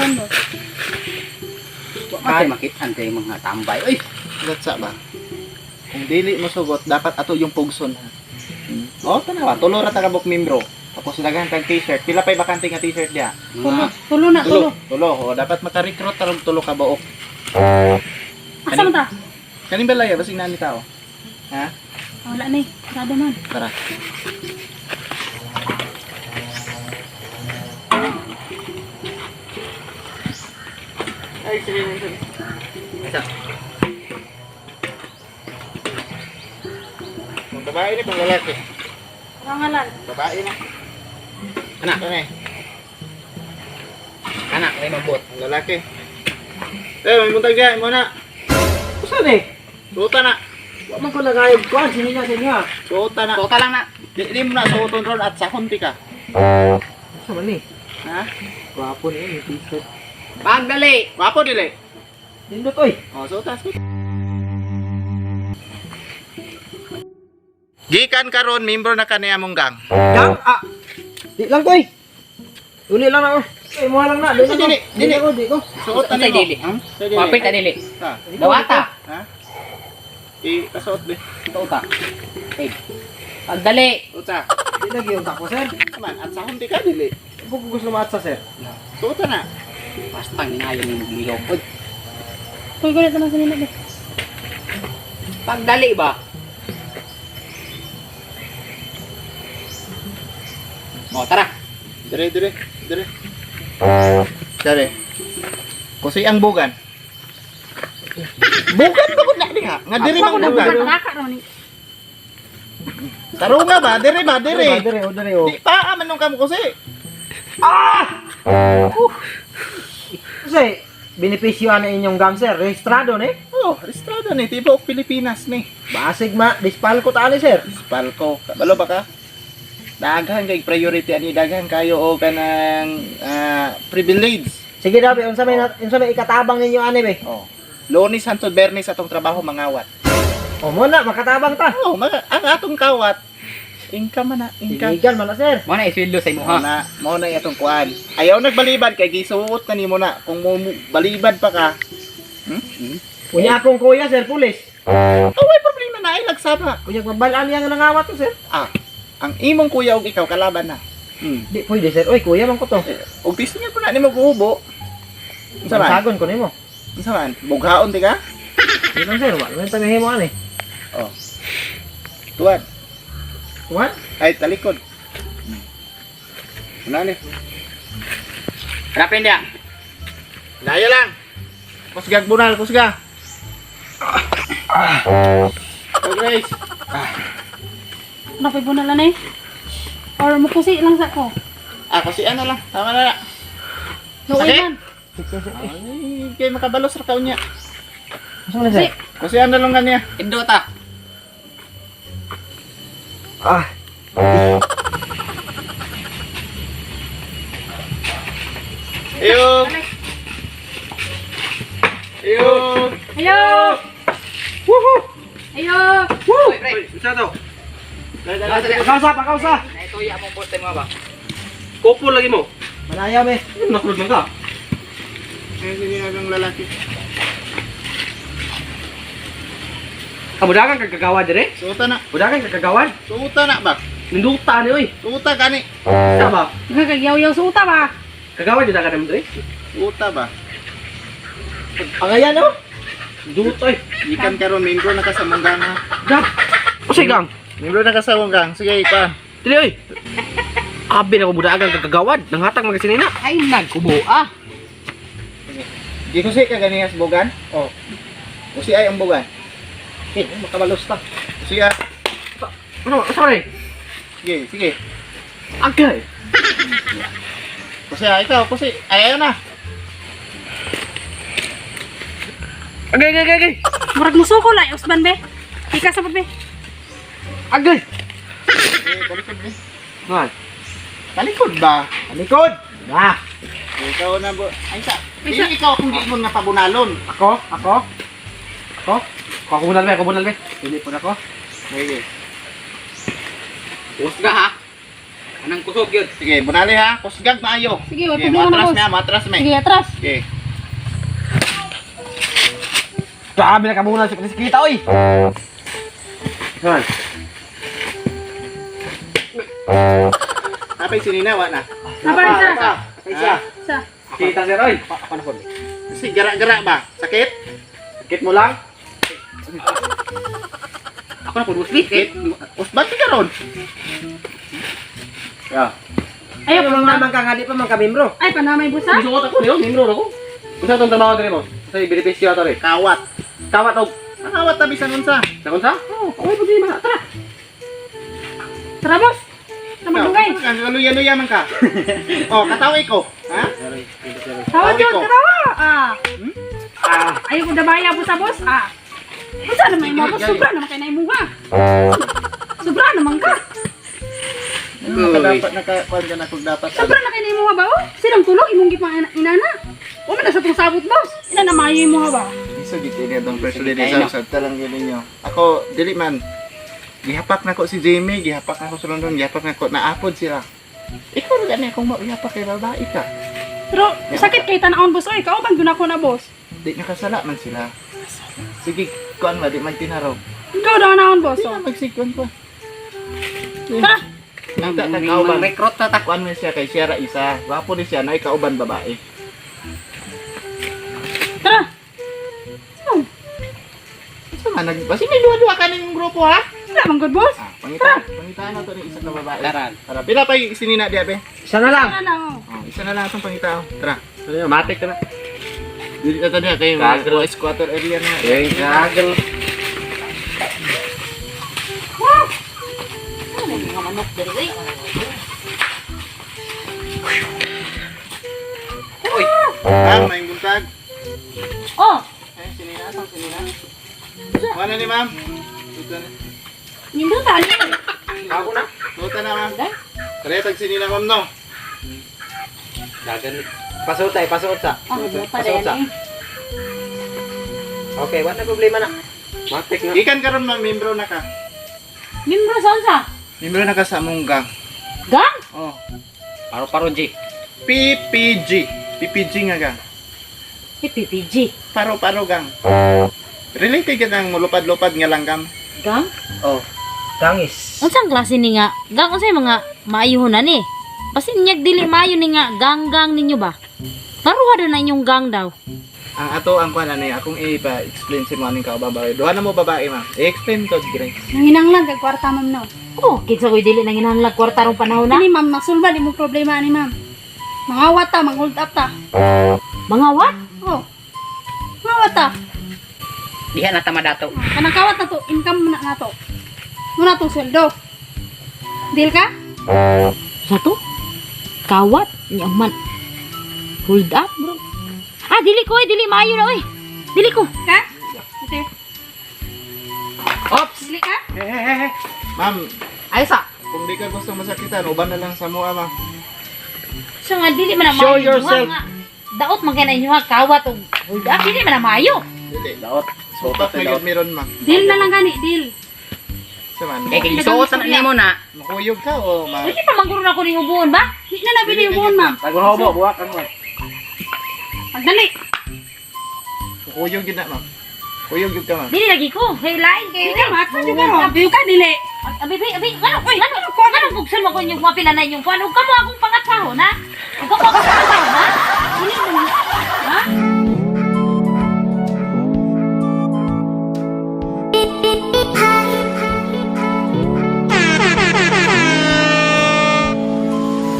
Bugan mo. Wa man tayo makitaan kay mga tambay. Uy, Gatsa ba? Kung dili mo sugot, dapat ato yung pugson ha. Oh, tanawa, tulo ra ta ka buok membro. Tapos daghan kag t-shirt. Pila pay bakante nga t-shirt diha? Tulo, mga tulo na, tulo. Tulo. Oh, dapat maka-recruit tarong tulo ka buok. Asa man ta? Kaning balaya basig nani tao. Ha? Ah, wala na eh. Sarado man. Tara. Ay, sige, sige. Isa. Kung babae ni kung lalaki. Pangalan. Babae na. Ana. Ano eh? Kana may mabot. Ang lalaki. Eh, may buntag diya, mo na. Usa ni? Suota na. Wa man ko nagayog kuan sininya sa inyo. Suota na. Tota lang na. Di mo na suoton ron at sa kunti ka. Usa man ni? Ha? Gwapo ni yung t-shirt. Pagdali. Wapo dili. Nindot oy. Oh, suota, suota. Gikan karon member na kaniya mong gang. Gang ah. Di lang koy. Uli lang ako. Ay mo lang na. Dili Dili, dili. ko, di ko. Suot na Unsay nimo. dili, ha? Sa dili. Wapit ta dili. Ha? Dawata. Ha? I kasuot be. Tota. Okay. Pagdali. Suota. Di lagi yung tako sir. Man, at sa kunti ka dili. Kung gusto maatsa sir. Suota na. Basta ginayon yung milog. Uy, Kuy, kulit na lang sa nila. Be. pagdali ba? O, tara. Dire, dire, dire. Dire. Kusi ang bugan. Bugan ba kun na diha? Nga dire man bugan. Raka raw ni. Tarunga ba? Dire ba? Dire. Dire oh, dire oh. Di pa man nung kamo kusi. Kasi benepisyo ana inyong gang sir. Rehistrado ni. Oh, restrado ni tibuok Pilipinas ni. Basig ma, dispal ko tani sir. Spalko. Kabalo ba ka? Daghan kay priority ani daghan kayo o kanang privilege. Sige daw, be, unsa may ikatabang ninyo ani be? Oh. Lunes hantod Bernes atong trabaho mangawat. O mo na makatabang ta. Oh, mga, ang atong kawat income man na, income. Illegal man na sir. Mo na isweldo sa Mao imo ha. na, mao na atong kuan. Ayaw nagbaliban kay gisuot na nimo na. Kung mo balibad pa ka, Unya akong kuya sir pulis. oh, way problema na ay lagsaba. Unya mabalaan niya nga nangawat to sir. Ah, ang imong kuya og ikaw kalaban na. Di pwede sir. Oy kuya man ko to. Eh, og tistingan po na nimo guhubo. Unsa man? Sagon ko nimo. Unsa man? Bughaon di ka? Di lang sir, wala man ta mahimo ani. Tuwan. What? Ay, talikod. Una ni. Harapin dia. Layo lang. Kusgag bunal, kusga. Oh, Grace. Ano ko'y bunala na eh. Or mukusi lang sa ko. Ah, kasi ano lang. Tama na na. Luoy Sakit? man. Ay, kay makabalos ra kaon niya. Unsa man sir? Kasi ano lang kanya. Indo ta. Ah, Ayo. Ayo. Ayo! Woohoo! Ayo! Woo! Uy, pre. Isa to. Pakausa, pakausa. Naituya mong poste mo ba? Kopo lagi mo. Malaya be. Nakulod man ka. Ay, sige ang lalaki. Kamudagan kag kagawa dire? Suota na. Mudagan kag kagawan? Suota na ba? Ninduta ni oy. Suota gani. Sa ba? Nagkagyaw-yaw sa uta ba? Kagawa jud ka namo dire? Suota ba? Pangayan no? Duta oy. Gikan karon membro na ka sa munggang ha. Gang. Usay gang. Membro na ka sa munggang. Sige, pa. Dili oy. Abi na ko mudagan kag kagawad. Nanghatag man kasi nina. Ay nagkubo ah. Di ko ka ganiya sa bugan? Oh. Kusi ay ang bugan. Eh, makabalos ta. Kusi ah. Ano? Asa man eh? Sige, sige. Agay. Kusi ah, ikaw, kusi. Ay, ayaw na. Agay agay agay. Murag musuko lang, usban be. Ika sa be. Agay. Eh, talikod ba? Man. Talikod ba? Talikod. Ah, Ikaw na bo. Ay sa. Dili ikaw akong giingon nga pabunalon. Ako, ako. Ako. Ako bunal be, ako bunal be. Dili po na ako. Sige. Husga ha. Anang kusog yun. Sige, bunali ha. Kusgag maayo. Sige, wala Sige, problema na, matras boss. me, ha, matras me. Sige, atras. Sige. Grabe na kabunal sa kita oy. Man. Napay sinina, wa na. Napa isa. Isa. Isa. Kita sir oy. Ako na po. Kasi gara-gara ba? Sakit? Sakit mo lang. Ako na po, boss. Eh, Usbat ka ron. Ya. Ayaw, Ano mga man ka nga di pa man ka membro. Ay, panamay boss ha. Misuot ako niyo, membro ako. Unsa tong trabaho diri mo? Sa benepisyo ato ri. Kawat. Kawat og Ang kawat tabi sa unsa? sa unsa? Oh, okay problema. Tara. Tara boss. Tama dugay. Luya-luya man ka. Oh, katawi ko. Ha? Tawa Tawi jud, ko. tawa. Ah. Ah. Ayaw ko dabaya boss ha, boss. Ah. Unsa naman imo boss? Sobra naman kay na imuha. Sobra naman ka. Ano dapat naka kuan ka na kung dapat. Sobra na kay na imuha ba oh? Silang tulog imong gipang inana. Wa man na sa tong sabot boss. Ina na maayo imuha ba? Iso gid kay atong president sa sa talang gyud ninyo. Ako dili man gihapak na ko si Jamie, gihapak na ko sa London, gihapak na ko naapod sila. Ikaw ra gani akong mauyapak kay babae ka. Pero sakit kay tan-awon boss oy, kauban gyud ako na boss. Di nakasala man sila. Sige, kuan ba di magtinarog. Ikaw daw naon boss. Di Oh. na magsikon pa. Tara. Nagta ta kauban. Recruit na ta. Kuan man siya kay siya ra isa. Gwapo ni siya na kauban babae. Tara. Oh, Sa man nag basi may duha-duha ka ning grupo ha? wala man good boss. Ah, pangita, pangita na to ni isa ka babae. Tara. Tara, pila pa yung sinina diya be? Isa na lang. Tara lang oh. Oh, isa na lang atong pangita. Oh. Tara. Ano, matik ka na. Dili na to diya kay Gagawin. mga squatter area na. Eh, gagawin. Ano yung mga manok diri oy? Ma'am, may buntag. Oh, Eh, sinina atong sinina. Wala ni ma'am. Tuta na. Ninduta ni. Ako na. Tuta na ma'am. Tara tag sinina ma'am no. Dagan. Pasuot ay, pasuot sa. ah, buta Pasuot sa. dai ani. Okay, wala problema na. Matik na. Ikan karon ma'am, membro na ka. Membro sa unsa? Membro na ka sa among gang. Gang? Oh. Paro-paro, G. PPG. PPG nga gang. PPG. Paro-paro gang. Related ka ng mulupad-lupad nga langgam. Gang? Oh. Dangis. Unsang klase ni nga? Gang unsay mga maayuhon na ni? Basin nyag dili maayo ni nga gang-gang ninyo ba? Karuha daw na inyong gang daw. Ang ato ang kuan ani akong ipa-explain sa mga ning kauban babae. Duha na mo babae ma'am. I-explain to Grace. Nanginanglan kag kwarta ma'am no. Oh, kinsa ko'y dili nang hinahanglag kwarta rong panahon na. Ani ma'am, nasulba di mo problema ani ma'am. Mangawat ta, mang hold up ta. Mga what? Oh. Mangawat ta. Diha na tama dato. Kanang kawat na to, income na nato. Muna tong sweldo. Deal ka? Sa to? Kawat? Nyaman. Hold up, bro. Ah, dili ko, oy, dili maayo na, oy. Dili ko. Ka? Ate. Ops! Dili ka? Hehehe. Ma'am, Ay sa. kung di ka gusto masakitan, uban na lang sa mua ma'am. So nga, dili man na Show maayo. yourself. Nga, daot man kay na inyo ha, kawat og hold up, dili man na maayo. Dili. Daot. Supak na gyud meron ma'am. Deal na lang gani, deal. Sa man. Eh, kay isuot na nimo na. Makuyog ka o ma. Pwede pa mangguro na ko ni hubuon ba? Di na nabili yung buon, ma'am. Tagong hobo, buwak ang ma'am. Pagdali. Makuyog gyud na ma'am. Kuyog gyud ka ma'am. Dili lagi ko. Hey, lain kayo. Dili ka, matsa jud ka ron. Deal ka, dili. Abi, abi, abi, ano, ano, ano, buksan mo ko inyong mapila na inyong kuwan. Huwag ka mo akong pangatsahon, ha? Huwag ka mo akong